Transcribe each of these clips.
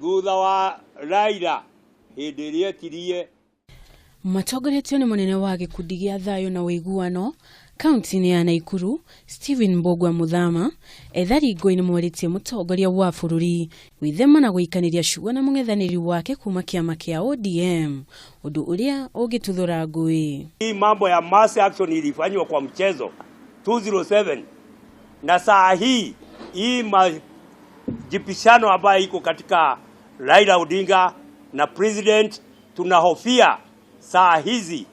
Thutha wa Raila hĩndĩ ĩrĩa etirie. Matongoretio nĩ mũnene wa gĩkundi gĩa thayũ na ũiguano kaunti-inĩ ya Naikuru, Stephen Mbugua Muthama, ethari ngũĩ nĩ morĩtie mũtongoria wa bũrũri gwĩthema na gũikanĩria ciugo na mũng'ethanĩri wake kuma kĩama kĩa ODM, ũndũ ũrĩa ũngĩtuthũra ngũĩ. Hii mambo ya mass action ilifanywa kwa mchezo 207 na saa hii hii majibishano ambayo iko katika Raila Odinga na president, tunahofia saa hizi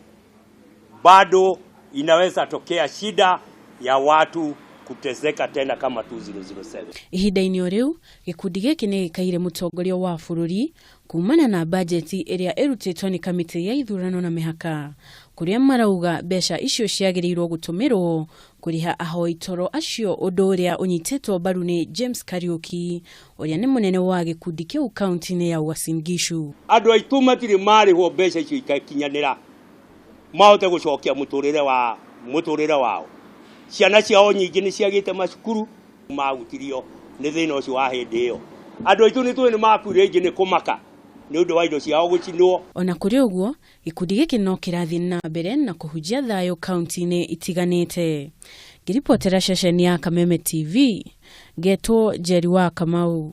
bado inaweza tokea shida ya watu kuteseka tena kama 2007. Ihinda-inĩ o rĩu, gĩkundi gĩkĩ nĩ gĩkaire mũtongoria wa bũrũri kumana na bajeti ĩrĩa ĩrutĩtwo nĩ kamĩtĩ ya ithurano na mĩhaka, kũrĩa marauga mbeca icio ciagĩrĩirwo gũtũmĩrwo kũrĩha ahoi toro acio, ũndũ ũrĩa ũnyitĩtwo mbaru nĩ James Kariuki, ũrĩa nĩ mũnene wa gĩkundi kĩu kaunti-inĩ ya Uasin Gishu. Andũ aitũ matirĩ marĩhwo mbeca icio ikakinyanĩra mahote gũcokia mũtũrĩre wa mũtũrĩre wao. Ciana ciao nyingĩ nĩ ciagĩte macukuru, mahutirio nĩ thĩna ũcio wa hĩndĩ ĩyo. Andũ aitũ nĩ tũĩ nĩ makuire aingĩ nĩ kũmaka nĩ ũndũ wa indo ciao gũcinwo. Ona kũrĩ ũguo, gĩkundi gĩkĩ no kĩrathiĩ na mbere na kũhunjia thayũ kaunti-inĩ itiganĩte. Ngĩribotera ceceni ya Kameme TV, ngetwo Njeri wa Kamau.